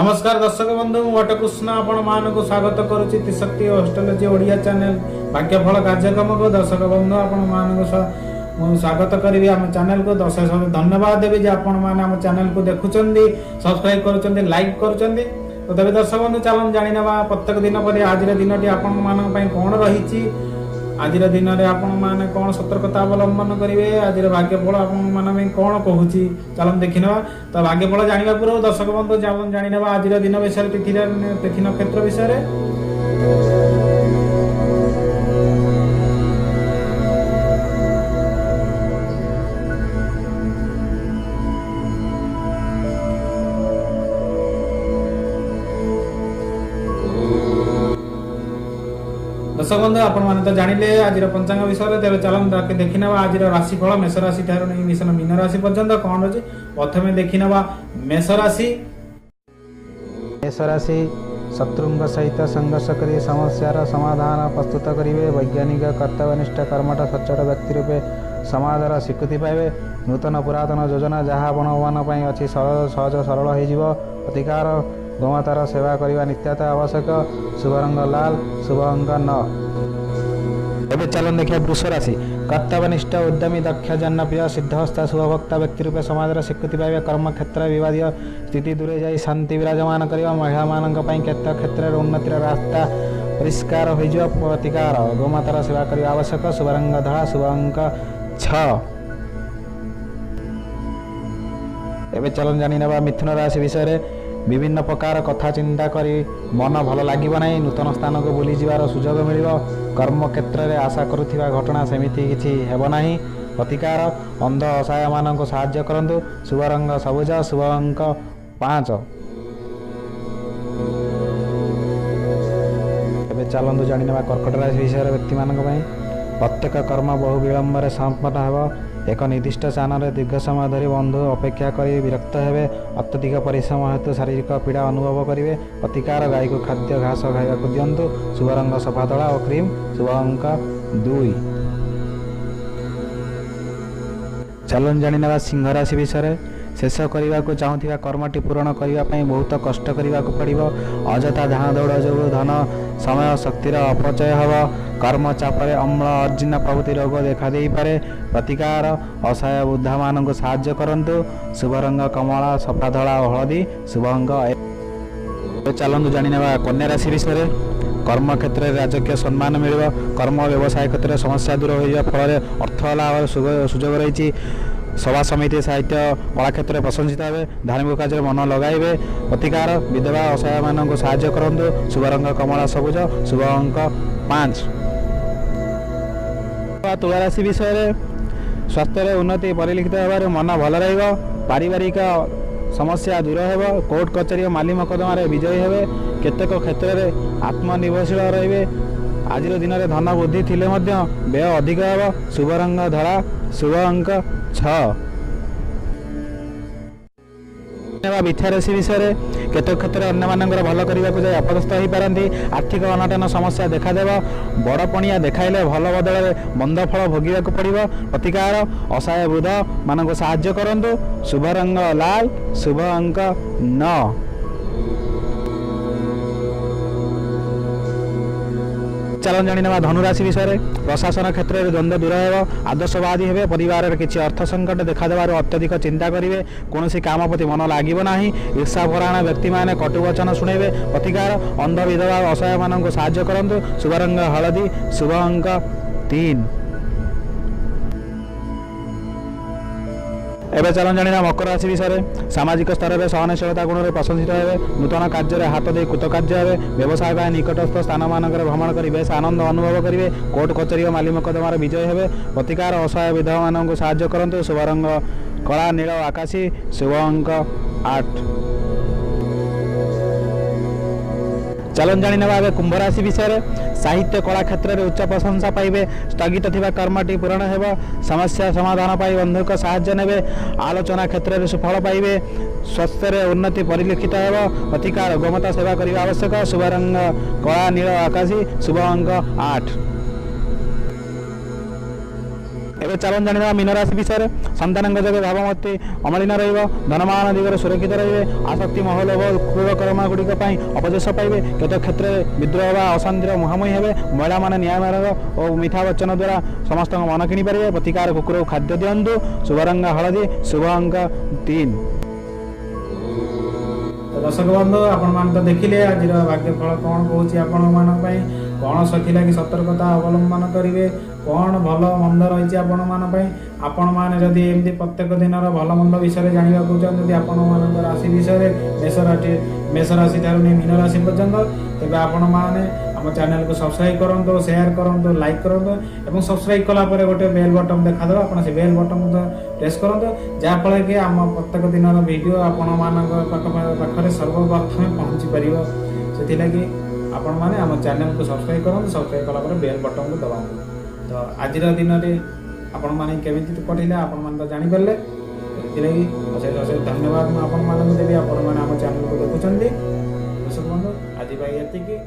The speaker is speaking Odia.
ନମସ୍କାର ଦର୍ଶକ ବନ୍ଧୁ, ମୁଁ ବଟକୃଷ୍ଣ ଆପଣମାନଙ୍କୁ ସ୍ୱାଗତ କରୁଛି ତ୍ରିଶକ୍ତି ଅଷ୍ଟ୍ରୋଲୋଜି ଓଡ଼ିଆ ଚ୍ୟାନେଲ ଭାଗ୍ୟଫଳ କାର୍ଯ୍ୟକ୍ରମକୁ। ଦର୍ଶକ ବନ୍ଧୁ, ଆପଣମାନଙ୍କୁ ମୁଁ ସ୍ୱାଗତ କରିବି ଆମ ଚ୍ୟାନେଲକୁ। ଦର୍ଶକ ଧନ୍ୟବାଦ ଦେବି ଯେ ଆପଣମାନେ ଆମ ଚ୍ୟାନେଲକୁ ଦେଖୁଛନ୍ତି, ସବସ୍କ୍ରାଇବ କରୁଛନ୍ତି, ଲାଇକ୍ କରୁଛନ୍ତି। ତ ତେବେ ଦର୍ଶକ ବନ୍ଧୁ, ଚାଲନ୍ତୁ ଜାଣିନେବା ପ୍ରତ୍ୟେକ ଦିନ ପରି ଆଜିର ଦିନଟି ଆପଣମାନଙ୍କ ପାଇଁ କ'ଣ ରହିଛି, ଆଜିର ଦିନରେ ଆପଣମାନେ କ'ଣ ସତର୍କତା ଅବଲମ୍ବନ କରିବେ, ଆଜିର ଭାଗ୍ୟଫଳ ଆପଣମାନଙ୍କ ପାଇଁ କ'ଣ କହୁଛି, ଚାଲନ୍ତୁ ଦେଖିନେବା। ତ ଭାଗ୍ୟଫଳ ଜାଣିବା ପୂର୍ବରୁ ଦର୍ଶକ ବନ୍ଧୁ, ଚାଲନ୍ତୁ ଜାଣିନେବା ଆଜିର ଦିନ ବିଷୟରେ, ତିଥି ନକ୍ଷତ୍ର ବିଷୟରେ। ଦର୍ଶକ ବନ୍ଧୁ, ଆପଣମାନେ ତ ଜାଣିଲେ ଆଜିର ପଞ୍ଚାଙ୍ଗ ବିଷୟରେ। ତେବେ ଚାଲନ୍ତୁ ଦେଖିନେବା ଆଜିର ରାଶିଫଳ, ମେଷ ରାଶି ଠାରୁ ନେଇ ମୀନ ରାଶି ପର୍ଯ୍ୟନ୍ତ କ'ଣ ଅଛି। ପ୍ରଥମେ ଦେଖିନେବା ମେଷ ରାଶି। ମେଷ ରାଶି, ଶତ୍ରୁଙ୍କ ସହିତ ସଂଘର୍ଷ କରି ସମସ୍ୟାର ସମାଧାନ ପ୍ରସ୍ତୁତ କରିବେ। ବୈଜ୍ଞାନିକ, କର୍ତ୍ତବ୍ୟନିଷ୍ଠ, କର୍ମଠ, ସଚ୍ଚୋଟ ବ୍ୟକ୍ତି ରୂପେ ସମାଜର ସ୍ୱୀକୃତି ପାଇବେ। ନୂତନ ପୁରାତନ ଯୋଜନା ଯାହା ଆପଣମାନଙ୍କ ପାଇଁ ଅଛି ସହଜ ସରଳ ହୋଇଯିବ। ପ୍ରତିକାର, ଗୋମାତାର ସେବା କରିବା ନିତ୍ୟାନ୍ତ ଆବଶ୍ୟକ। ଶୁଭ ରଙ୍ଗ ଲାଲ, ଶୁଭ ଅଙ୍କ 9। ଏବେ ଚାଲନ୍ତୁ ଦେଖିବା ବୃଷ ରାଶି। କର୍ତ୍ତବ୍ୟନିଷ୍ଠ, ଉଦ୍ୟମୀ, ଦକ୍ଷ, ଜନପ୍ରିୟ, ସିଦ୍ଧହସ୍ତା, ଶୁଭଭକ୍ତା ବ୍ୟକ୍ତି ରୂପେ ସମାଜର ସ୍ୱୀକୃତି ପାଇବେ। କର୍ମକ୍ଷେତ୍ରରେ ବିବାଦୀୟ ସ୍ଥିତି ଦୂରେଇ ଯାଇ ଶାନ୍ତି ବିରାଜମାନ କରିବ। ମହିଳାମାନଙ୍କ ପାଇଁ କେତେ କ୍ଷେତ୍ରରେ ଉନ୍ନତିର ରାସ୍ତା ପରିଷ୍କାର ହୋଇଯିବ। ପ୍ରତିକାର, ଗୋମାତାର ସେବା କରିବା ଆବଶ୍ୟକ। ଶୁଭ ରଙ୍ଗ ଧଳା, ଶୁଭ ଅଙ୍କ 6। ଏବେ ଚାଲନ୍ତୁ ଜାଣିନେବା ମିଥୁନ ରାଶି ବିଷୟରେ। ବିଭିନ୍ନ ପ୍ରକାର କଥା ଚିନ୍ତା କରି ମନ ଭଲ ଲାଗିବ ନାହିଁ। ନୂତନ ସ୍ଥାନକୁ ବୁଲିଯିବାର ସୁଯୋଗ ମିଳିବ। କର୍ମକ୍ଷେତ୍ରରେ ଆଶା କରୁଥିବା ଘଟଣା ସେମିତି କିଛି ହେବ ନାହିଁ। ପ୍ରତିକାର, ଅନ୍ଧ ଅସହାୟମାନଙ୍କୁ ସାହାଯ୍ୟ କରନ୍ତୁ। ଶୁଭ ରଙ୍ଗ ସବୁଜ, ଶୁଭ ଅଙ୍କ 5। ଏବେ ଚାଲନ୍ତୁ ଜାଣିନେବା କର୍କଟ ରାଶି ବିଷୟରେ। ବ୍ୟକ୍ତିମାନଙ୍କ ପାଇଁ ପ୍ରତ୍ୟେକ କର୍ମ ବହୁ ବିଳମ୍ବରେ ସମ୍ପନ୍ନ ହେବ। ଏକ ନିର୍ଦ୍ଦିଷ୍ଟ ସ୍ଥାନରେ ଦୀର୍ଘ ସମୟ ଧରି ବନ୍ଧୁ ଅପେକ୍ଷା କରି ବିରକ୍ତ ହେବେ। ଅତ୍ୟଧିକ ପରିଶ୍ରମ ହେତୁ ଶାରୀରିକ ପୀଡ଼ା ଅନୁଭବ କରିବେ। ପ୍ରତିକାର, ଗାଈକୁ ଖାଦ୍ୟ ଘାସ ଖାଇବାକୁ ଦିଅନ୍ତୁ। ଶୁଭ ରଙ୍ଗ ସଫା ଧଳା ଓ କ୍ରିମ୍, ଶୁଭ ଅଙ୍କ 2। ଚାଲନ୍ତୁ ଜାଣିନେବା ସିଂହ ରାଶି ବିଷୟରେ। ଶେଷ କରିବାକୁ ଚାହୁଁଥିବା କର୍ମଟି ପୂରଣ କରିବା ପାଇଁ ବହୁତ କଷ୍ଟ କରିବାକୁ ପଡ଼ିବ। ଅଯଥା ଧାଁ ଦୌଡ଼ ଯୋଗୁଁ ଧନ, ସମୟ, ଶକ୍ତିର ଅପଚୟ ହେବ। କର୍ମ ଚାପରେ ଅମ୍ଳ, ଅଜୀର୍ଣ୍ଣ ପ୍ରଭୃତି ରୋଗ ଦେଖାଦେଇପାରେ। ପ୍ରତିକାର, ଅସହାୟ ବୃଦ୍ଧାମାନଙ୍କୁ ସାହାଯ୍ୟ କରନ୍ତୁ। ଶୁଭ ରଙ୍ଗ କମଳା, ସଫା ଧଳା ଓ ହଳଦୀ, ଶୁଭ ଅଙ୍କ। ଏବେ ଚାଲନ୍ତୁ ଜାଣିନେବା କନ୍ୟା ରାଶି ବିଷୟରେ। କର୍ମକ୍ଷେତ୍ରରେ ରାଜକୀୟ ସମ୍ମାନ ମିଳିବ। କର୍ମ ବ୍ୟବସାୟ କ୍ଷେତ୍ରରେ ସମସ୍ୟା ଦୂର ହୋଇଯିବା ଫଳରେ ଅର୍ଥ ଲାଭର ସୁଯୋଗ ରହିଛି। ସଭା ସମିତି, ସାହିତ୍ୟ, କଳା କ୍ଷେତ୍ରରେ ପ୍ରଶଂସିତ ହେବେ। ଧାର୍ମିକ କାର୍ଯ୍ୟରେ ମନ ଲଗାଇବେ। ପ୍ରତିକାର, ବିଧବା ଅସହାୟମାନଙ୍କୁ ସାହାଯ୍ୟ କରନ୍ତୁ। ଶୁଭ ରଙ୍ଗ କମଳା, ସବୁଜ, ଶୁଭ ଅଙ୍କ 5। ତୁଳା ରାଶି ବିଷୟରେ। ସ୍ୱାସ୍ଥ୍ୟରେ ଉନ୍ନତି ପରିଲକ୍ଷିତ ହେବାରୁ ମନ ଭଲ ରହିବ। ପାରିବାରିକ ସମସ୍ୟା ଦୂର ହେବ। କୋର୍ଟ କଚେରୀ ଓ ମାଲି ମକଦ୍ଦମାରେ ବିଜୟୀ ହେବେ। କେତେକ କ୍ଷେତ୍ରରେ ଆତ୍ମନିର୍ଭରଶୀଳ ରହିବେ। ଆଜିର ଦିନରେ ଧନ ବୃଦ୍ଧି ଥିଲେ ମଧ୍ୟ ବ୍ୟୟ ଅଧିକ ହେବ। ଶୁଭ ରଙ୍ଗ ଧଳା, ଶୁଭ ଅଙ୍କ 6। ବିଛା ରାଶି ବିଷୟରେ। କେତେକ କ୍ଷେତ୍ରରେ ଅନ୍ୟମାନଙ୍କର ଭଲ କରିବାକୁ ଯାଇ ଅପଦସ୍ଥ ହୋଇପାରନ୍ତି। ଆର୍ଥିକ ଅନାଟନ ସମସ୍ୟା ଦେଖାଦେବ। ବଡ଼ ପଣିଆ ଦେଖାଇଲେ ଭଲ ବଦଳରେ ମନ୍ଦ ଫଳ ଭୋଗିବାକୁ ପଡ଼ିବ। ପ୍ରତିକାର, ଅସହାୟ ବୃଦ୍ଧ ମାନଙ୍କୁ ସାହାଯ୍ୟ କରନ୍ତୁ। ଶୁଭ ରଙ୍ଗ ଲାଲ, ଶୁଭ ଅଙ୍କ 9। ଚାଲନ୍ତୁ ଜାଣିନେବା ଧନୁରାଶି ବିଷୟରେ। ପ୍ରଶାସନ କ୍ଷେତ୍ରରେ ଦ୍ୱନ୍ଦ୍ୱ ଦୂର ହେବ। ଆଦର୍ଶବାଦୀ ହେବେ। ପରିବାରରେ କିଛି ଅର୍ଥ ସଙ୍କଟ ଦେଖାଦେବାରୁ ଅତ୍ୟଧିକ ଚିନ୍ତା କରିବେ। କୌଣସି କାମ ପ୍ରତି ମନ ଲାଗିବ ନାହିଁ। ଈର୍ଷାପରାୟଣ ବ୍ୟକ୍ତିମାନେ କଟୁବଚନ ଶୁଣାଇବେ। ପ୍ରତିକାର, ଅନ୍ଧ, ବିଧବା ଓ ଅସହାୟମାନଙ୍କୁ ସାହାଯ୍ୟ କରନ୍ତୁ। ଶୁଭ ରଙ୍ଗ ହଳଦୀ, ଶୁଭ ଅଙ୍କ 3। ଏବେ ଚାଲନ୍ତୁ ଜାଣିବା ମକର ରାଶି ବିଷୟରେ। ସାମାଜିକ ସ୍ତରରେ ସହନଶୀଳତା ଗୁଣରେ ପ୍ରଶଂସିତ ହେବେ। ନୂତନ କାର୍ଯ୍ୟରେ ହାତ ଦେଇ କୃତକାର୍ଯ୍ୟ ହେବେ। ବ୍ୟବସାୟ ପାଇଁ ନିକଟସ୍ଥ ସ୍ଥାନମାନଙ୍କରେ ଭ୍ରମଣ କରି ବେଶ ଆନନ୍ଦ ଅନୁଭବ କରିବେ। କୋର୍ଟ କଚେରୀ ଓ ମାଲି ମକଦ୍ଦମାରେ ବିଜୟୀ ହେବେ। ପ୍ରତିକାର, ଅସହାୟ ବିଧବାମାନଙ୍କୁ ସାହାଯ୍ୟ କରନ୍ତୁ। ଶୁଭ ରଙ୍ଗ କଳା, ନୀଳ, ଆକାଶୀ, ଶୁଭ ଅଙ୍କ 8। ଚାଲନ୍ତୁ ଜାଣିନେବା ଏବେ କୁମ୍ଭ ରାଶି ବିଷୟରେ। ସାହିତ୍ୟ କଳା କ୍ଷେତ୍ରରେ ଉଚ୍ଚ ପ୍ରଶଂସା ପାଇବେ। ସ୍ଥଗିତ ଥିବା କର୍ମଟି ପୂରଣ ହେବ। ସମସ୍ୟା ସମାଧାନ ପାଇଁ ବନ୍ଧୁଙ୍କ ସାହାଯ୍ୟ ନେବେ। ଆଲୋଚନା କ୍ଷେତ୍ରରେ ସୁଫଳ ପାଇବେ। ସ୍ୱାସ୍ଥ୍ୟରେ ଉନ୍ନତି ପରିଲକ୍ଷିତ ହେବ। ପ୍ରତିକାର, ଗୋମାତା ସେବା କରିବା ଆବଶ୍ୟକ। ଶୁଭ ରଙ୍ଗ କଳା, ନୀଳ, ଆକାଶୀ, ଶୁଭ ଅଙ୍କ 8। ଏବେ ଚାଲନ୍ତୁ ଜାଣିନେବା ମୀନରାଶି ବିଷୟରେ। ସନ୍ତାନଙ୍କ ଯୋଗେ ଭାବମୂର୍ତ୍ତି ଅମଳିନ ରହିବ। ଧନମାନ ଦିଗରେ ସୁରକ୍ଷିତ ରହିବେ। ଆସକ୍ତି, ମୋହ, ଲୋଭ, କ୍ରୂର କର୍ମ ଗୁଡ଼ିକ ପାଇଁ ଅପଯଶ ପାଇବେ। କେତେକ କ୍ଷେତ୍ରରେ ବିଦ୍ରୋହ ବା ଅଶାନ୍ତିର ମୁହାଁମୁହିଁ ହେବେ। ମହିଳାମାନେ ନ୍ୟାୟମାର୍ଗ ଓ ମିଠା ବଚନ ଦ୍ୱାରା ସମସ୍ତଙ୍କ ମନ କିଣିପାରିବେ। ପ୍ରତିକାର, କୁକୁରକୁ ଖାଦ୍ୟ ଦିଅନ୍ତୁ। ଶୁଭ ରଙ୍ଗ ହଳଦୀ, ଶୁଭ ଅଙ୍କ 3। ତ ଦର୍ଶକ ବନ୍ଧୁ, ଆପଣମାନେ ତ ଦେଖିଲେ ଆଜିର ଭାଗ୍ୟଫଳ କ'ଣ କହୁଛି ଆପଣମାନଙ୍କ ପାଇଁ, କ'ଣ ସେଥିଲାଗି ସତର୍କତା ଅବଲମ୍ବନ କରିବେ, କ'ଣ ଭଲ ମନ୍ଦ ରହିଛି ଆପଣମାନଙ୍କ ପାଇଁ। ଆପଣମାନେ ଯଦି ଏମିତି ପ୍ରତ୍ୟେକ ଦିନର ଭଲ ମନ୍ଦ ବିଷୟରେ ଜାଣିବାକୁ ଚାହୁଁଛନ୍ତି ଆପଣମାନଙ୍କ ରାଶି ବିଷୟରେ, ମେଷ ରାଶି ଠାରୁ ନେଇ ମୀନ ରାଶି ପର୍ଯ୍ୟନ୍ତ, ତେବେ ଆପଣମାନେ ଆମ ଚ୍ୟାନେଲକୁ ସବସ୍କ୍ରାଇବ୍ କରନ୍ତୁ, ସେୟାର କରନ୍ତୁ, ଲାଇକ୍ କରନ୍ତୁ ଏବଂ ସବସ୍କ୍ରାଇବ୍ କଲା ପରେ ଗୋଟେ ବେଲ୍ ବଟନ୍ ଦେଖାଦେବ, ଆପଣ ସେ ବେଲ୍ ବଟନ୍ ପ୍ରେସ୍ କରନ୍ତୁ, ଯାହାଫଳରେ କି ଆମ ପ୍ରତ୍ୟେକ ଦିନର ଭିଡ଼ିଓ ଆପଣମାନଙ୍କ ପାଖରେ ସର୍ବପ୍ରଥମେ ପହଞ୍ଚି ପାରିବ। ସେଥିଲାଗି ଆପଣମାନେ ଆମ ଚ୍ୟାନେଲକୁ ସବସ୍କ୍ରାଇବ୍ କରନ୍ତୁ, ସବସ୍କ୍ରାଇବ୍ କଲା ପରେ ବେଲ୍ ବଟନ୍କୁ ଦବାନ୍ତୁ। ତ ଆଜିର ଦିନରେ ଆପଣମାନେ କେମିତି କଟିଲା ଆପଣମାନେ ତ ଜାଣିପାରିଲେ। ସେଥିଲାଗି ଅଶେଷ ଅଶେଷ ଧନ୍ୟବାଦ ମୁଁ ଆପଣମାନଙ୍କୁ ଦେବି, ଆପଣମାନେ ଆମ ଚ୍ୟାନେଲକୁ ଦେଖୁଛନ୍ତି। ଦର୍ଶକ ବନ୍ଧୁ, ଆଜି ପାଇଁ ଏତିକି।